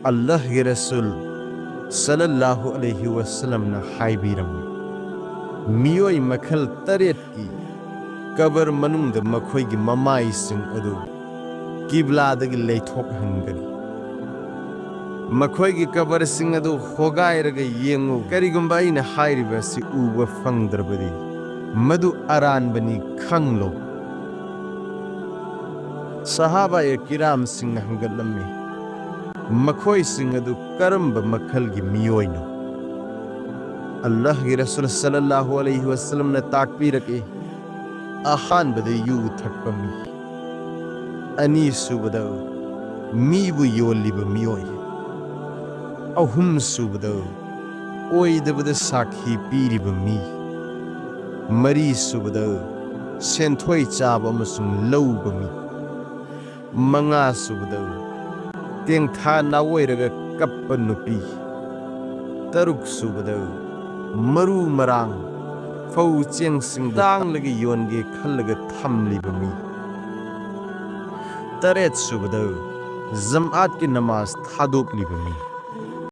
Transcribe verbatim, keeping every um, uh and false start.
ꯑꯜꯂꯥꯍꯒꯤ ꯔꯁꯨꯜ ꯁꯜꯂꯜꯂꯥꯍꯨ ꯑꯂꯩꯍꯤ ꯋꯁꯜꯂꯝꯅ ꯍꯥꯏꯕꯤꯔꯝꯃꯤ, ꯃꯤꯑꯣꯏ ꯃꯈꯜ ꯇꯔꯦꯠꯀꯤ ꯀꯕꯔ ꯃꯅꯨꯡꯗ ꯃꯈꯣꯏꯒꯤ ꯃꯃꯥꯏꯁꯤꯡ ꯑꯗꯨ ꯀꯤꯕ꯭ꯂꯥꯗꯒꯤ ꯂꯩꯊꯣꯛꯍꯟꯒꯅꯤ꯫ ꯃꯈꯣꯏꯒꯤ ꯀꯕꯔꯁꯤꯡ ꯑꯗꯨ ꯍꯣꯒꯥꯏꯔꯒ ꯌꯦꯡꯉꯨ꯫ ꯀꯔꯤꯒꯨꯝꯕ ꯑꯩꯅ ꯍꯥꯏꯔꯤꯕ ꯑꯁꯤ ꯎꯕ ꯐꯪꯗ꯭ꯔꯕꯗꯤ, ꯃꯗꯨ ꯑꯔꯥꯟꯕꯅꯤ ꯈꯪꯂꯣ꯫ ꯁꯍꯥꯕꯥꯌꯦ ꯀꯤꯔꯥꯝꯁꯤꯡꯅ ꯍꯪꯒꯠꯂꯝꯃꯤ, ꯃꯈꯣꯏꯁꯤꯡ ꯑꯗꯨ ꯀꯔꯝꯕ ꯃꯈꯜꯒꯤ ꯃꯤꯑꯣꯏꯅꯣ? ꯑꯜꯂꯥꯍꯒꯤ ꯔꯁꯨꯜ ꯁꯜꯂꯜꯂꯥꯍꯨ ꯑꯂꯩꯍꯤ ꯋꯁꯜꯂꯝꯅ ꯇꯥꯛꯄꯤꯔꯛꯏ, ꯑꯍꯥꯟꯕꯗ ꯌꯨ ꯊꯛꯄ ꯃꯤ, ꯑꯅꯤꯁꯨꯕꯗ ꯃꯤꯕꯨ ꯌꯣꯜꯂꯤꯕ ꯃꯤꯑꯣꯏ, ꯑꯍꯨꯝꯁꯨꯕꯗ ꯑꯣꯏꯗꯕꯗ ꯁꯥꯈꯤ ꯄꯤꯔꯤꯕ ꯃꯤ, ꯃꯔꯤꯁꯨꯕꯗ ꯁꯦꯟꯊꯣꯏ ꯆꯥꯕ ꯑꯃꯁꯨꯡ ꯂꯧꯕ ꯃꯤ, ꯃꯉꯥꯁꯨꯕꯗ ꯇꯦꯡꯊꯥ ꯅꯥꯑꯣꯏꯔꯒ ꯀꯞꯄ ꯅꯨꯄꯤ, ꯇꯔꯨꯛꯁꯨꯕꯗ ꯃꯔꯨ ꯃꯔꯥꯡ, ꯐꯧ ꯆꯦꯡꯁꯤꯡ ꯇꯥꯡꯂꯒ ꯌꯣꯟꯒꯦ ꯈꯜꯂꯒ ꯊꯝꯂꯤꯕ ꯃꯤ, ꯇꯔꯦꯠꯁꯨꯕꯗ ꯖꯝꯑꯥꯠꯀꯤ ꯅꯃꯥꯖ ꯊꯥꯗꯣꯛꯂꯤꯕ ꯃꯤ,